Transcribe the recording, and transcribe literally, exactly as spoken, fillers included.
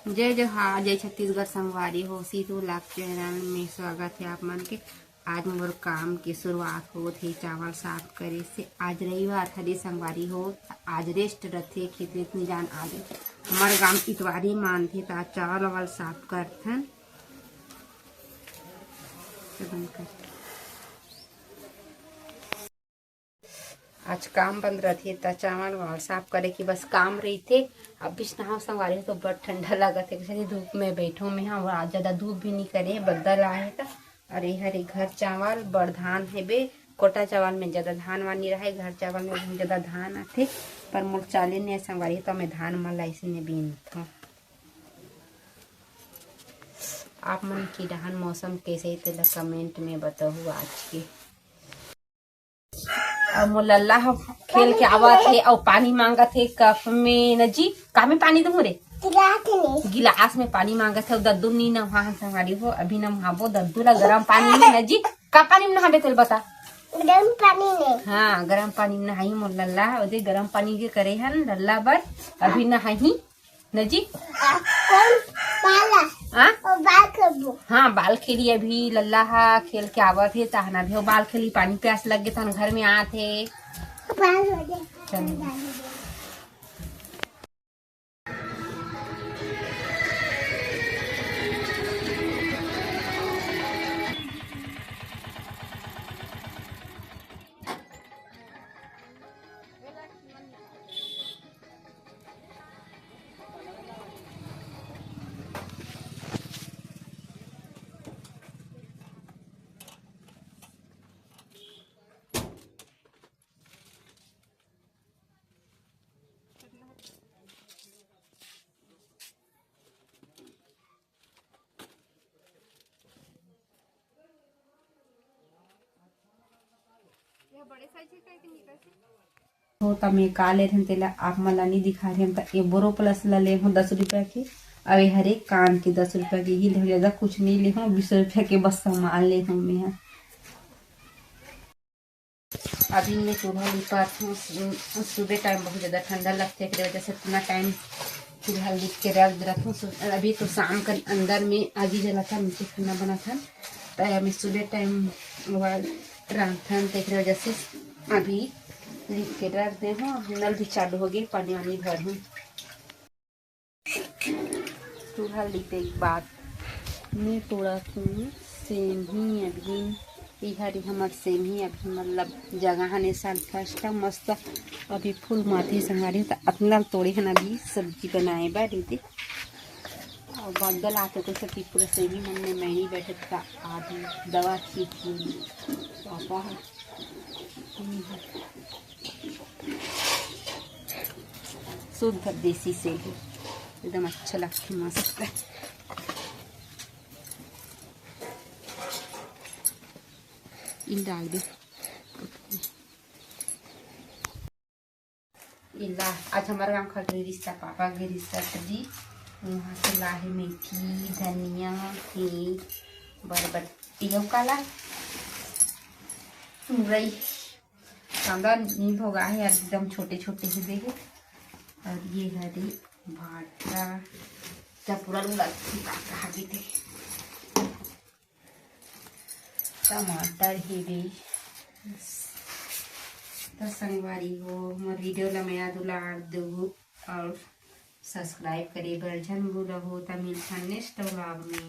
जय जोहार, जय छत्तीसगढ़ संगवारी हो, सीतू vlog channel में स्वागत हे आप मन के। आज मोर काम के शुरुआत होत हे चावल साफ करे से। आज रविवार हरे संगवारी हो, आज rest रथे, खेत वेत नइ जान। आज हमर गांव इतवारी मानथे, त आज चावल वावल साफ करथन। आज काम बंद रथे, त चावल वावल साफ करे के बस काम रहिथे। अब बिछनहा संगवारी हो तो बड़ ठंडा लगत हे, कैसे धूप में बैठो में। हाँ, आज ज्यादा धूप भी नहीं करे, बदल आए हे त। अरे हरे घर चावल बड़ धान हेबे, कोटा चावल में ज्यादा धान वान नहीं रहे, घर चावल में बहुत ज्यादा धान आथे। पर मोर चाले ने संगवारी हो, तो मैं धान मन ला ऐसे ने बीनथों। आप मन के डहान मौसम कैसे हे, तेला comment में बताहू आज के। अउ मोर लल्ला ह खेल के आवत हे अउ पानी मांगत हे कप में। न जी, का में पानी दूहूं रे? गिलास में। गिलास में पानी मांगत हे। दद्दू नी नहाए हे संगवारी हो, अभी नहाबो दद्दू ला गरम पानी में। न जी, का पानी में नहाबे तेला बता? गरम पानी में। हाँ, गरम पानी में नहाही मोर लल्ला। ओदे गरम पानी के करे हन लल्ला बर, अभी नहाही। न जी? आ, कौन? बाल? हाँ? ओ, बाल खेलबो। हाँ, बाल खेली। अभी लल्ला हा खेल के आवत हे, तहन अभी वो बाल खेली, पानी प्यास लग गे, तहन घर में आत हे। बाल हो गया। चल। हो, त मैं का ले रहेन, तेला आप मन ला नी दिखा रहेन। त ये बोरो प्लस ला ले हूँ दस रुपया के, अउ ये हरे कान के दस रुपया के ही ले हूँ, ज्यादा कुछ नहीं ले हूँ, बीस रुपया के बस सामान ले हूँ मैं ह। अभी मैं चूल्हा लिपात हूँ। सु-, सुबह टाइम बहुत ज्यादा ठंडा लगथे, एकरे वजह से इतना टाइम चूल्हा लिप के रख देत हूँ। सु-, अभी तो शाम का अंदर में आगी जलाथन, नीचे खाना बनाथन, त मैं सुबह टाइम रांधथन, त एकरे वजह से अभी लिप के रख दे हूँ। अभी नल भी चालू हो गए, पानी वानी भर हूँ। चूल्हा लिपे के बाद मैं तोड़त हूँ सेमी। अभी इहर हमर सेमी, अभी मतलब जगह ने साल फर्स्ट मस्त अभी फूल माथे संगवारी, त अतना तोड़े हन अभी सब्जी बनाए बर। एदे अउ बादल आथे, तो सब पूरा सेमी मन में मैनी बैठे, त आधी दवा छीट के पापा ह। शुद्ध देसी सेमी, एकदम अच्छा लगथे, मस्त। इन डाल दे। इला आज हमर गांव खा गे रिहिस त, पापा गे रिहिस त जी, वहाँ से लाहे मेथी, धनिया, हींग, बरबट्टी, अउ काला मुरई। कांदा नी भोगा हे यार, एकदम छोटे छोटे ही देखे। अउ ये हरे भाटा, त पूरा लुला कहा गे थे। टमाटर हेबे। त संगवारी हो, हमर video ला मया दुलार दू अउ subscribe करे बर झन भूलहू। त मिलथन next vlog में।